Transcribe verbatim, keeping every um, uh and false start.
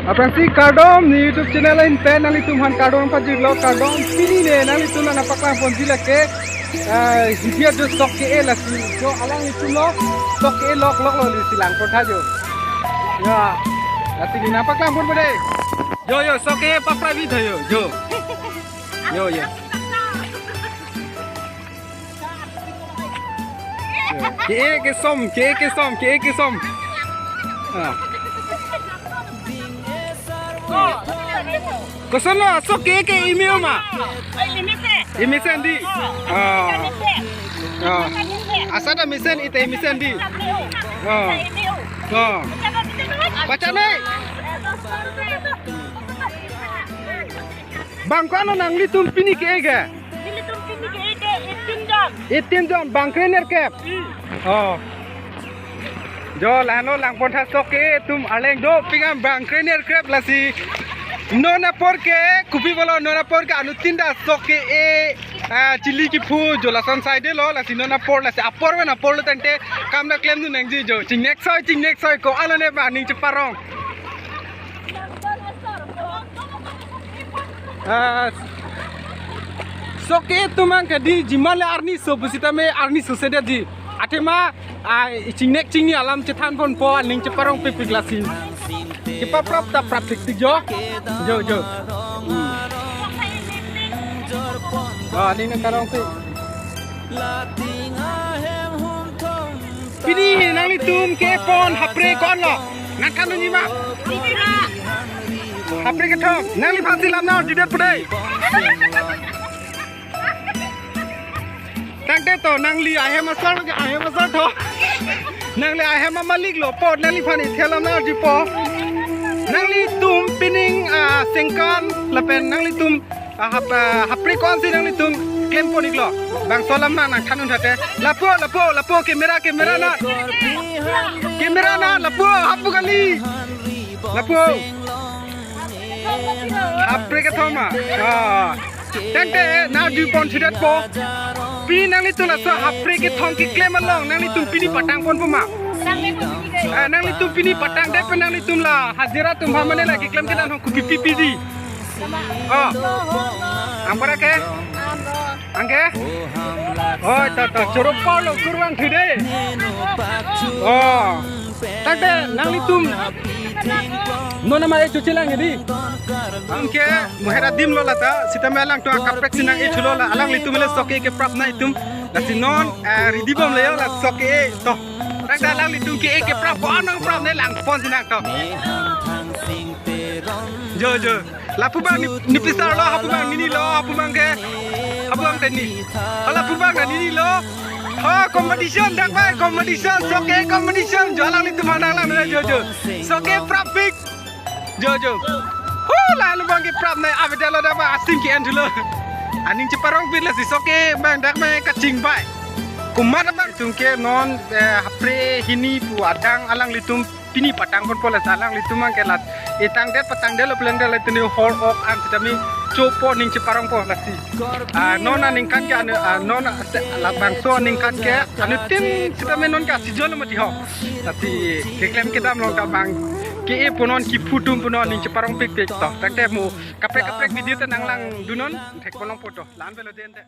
Aphrangsi kardom, ne YouTube channel ahin pen nanglitum aphan kardom pajirlo, kardom. Pini ne nanglitum aphan nangpaklang ponji lake, eh, hidia jo sok ke-e lasi, jo alanglitum lo sok ke-e lok lok lo, lasi lang pon tha jo. Ya, lasi ne nangpaklang ponpo dei. Jo jo, sok ke-e paprap vi tha jo, jo. Jo jo. Ke-e kesom, ke-e kesom, ke-e kesom. Ah. Koson lo, sok ke-e ke imi ma? Imesen dei. Ah. Ah. Asada mesen, ite imesen dei. Ah. Ah. Baca nai. Bang ko-an lo nanglitum pini ke-e ke? Nelitum pini ke-e ke eighteen jon. Eighteen jon, bang krenerkep. Hmm. Oh. Jo, lahenlo lang pon tha sok ke-e atum arleng dopik an bang krenerkep lasi. Non apor ke, kopi pulo non apor ke anuttin ta sok ke-e, ah, chili kephu jo lason saide lo, lasi non apor, lasi apor pen apor lo tangte kam ta klemdun nangji jo. Chingnek soi, chingnek soi ko-an lo ne ba aning cheparong. Ah, sok ke-e atum abang ke dei, jiman le arni so pusitame arni so sedet dei. Athema, ah, chingnek chingni alam chethan ponpo, aning cheparong pikpik lasi. Kepaprap ta prap pikpik jo. Jo jo. Hmm. Ah, aning nangkarong pik. Pini nanglitum ke-e pon hapre ko-an lo? Nangthan unji ma? Hapre kethom. Nangliphan si lam nang-arjudet pu dei. Tangte to, nangli ahem asar ke ahem asar tho. Nangli ahem amalik lo po, nangliphan ithe lam nang-arjupo. Nanglitum pining, ah, sengkan lapen nanglitum Ah, hap-, ah, hapre ko-an si nanglitum klem pon iklo? Bangso alam nang nangthan un tha te. Lapu, lapu, lapu, camera, camera nat. Camera nat, lapu, hapu kali. Lapu. Hapre kethom ma. Ah. Tangte nang-arju pon thudetpo. Pini nanglitum laso hapre kethom keklem along nanglitum pini patang ponpo ma? Eh, nanglitum pini patangdet pen nanglitum la hajira atum aphan mane la keklem kedan ahormu kopi pipi dei? Oh. Angpara ke? Angke? Oh, to, to, choro polo kurang thu dei. Oh. Tangte nanglitum non ama e chuchilang dei. Angke mo hera adim lo lata, sitame alangtum akaprek si nang-e thulo la, alanglitum le sok ke-e keprap nangtum. Lasi non, eh, ready bom le yo la sok ke-e to. Tangte alanglitum ke-e keprap ko-an nangprap ne lang pon si nang to. Jo, jo. Lapu abang ne, ne pisar lo, hapu abang nini lo, hapu abang ke. Hapu abang teni. Lapu abang na nini lo. Oh, competition, dak bai, competition, sok ke-e competition. Jo alanglitum aphan nang lang, jo, jo. Sok ke-e prap pik. Jo, jo. Hu, lalu abang keprap nai, avedetlo dak bai, asim ke-en thulo. Aning cheparong pik lasi sok ke-e abang dak bai kaching bai. Komat abang tum ke non, eh, hapre hini pu adang alanglitum pini patang ponpo lasi alanglitum abang ke la etangdet patangdetlo plengdet la tini hor ok an sitame chopo ning cheparongpo lasi. Ah, non aningkan ke anu, ah, non se-, labangso aningkan ke anuttin sitame non ke asijolo mati ho. Lasi keklem kedam along ta abang ke-e punon kephu atum punon ning cheparong pikpik to. Tangte mo kaprek kaprek video ta nang langdunnon thek ponlongpo to. La-an avelo dei ante.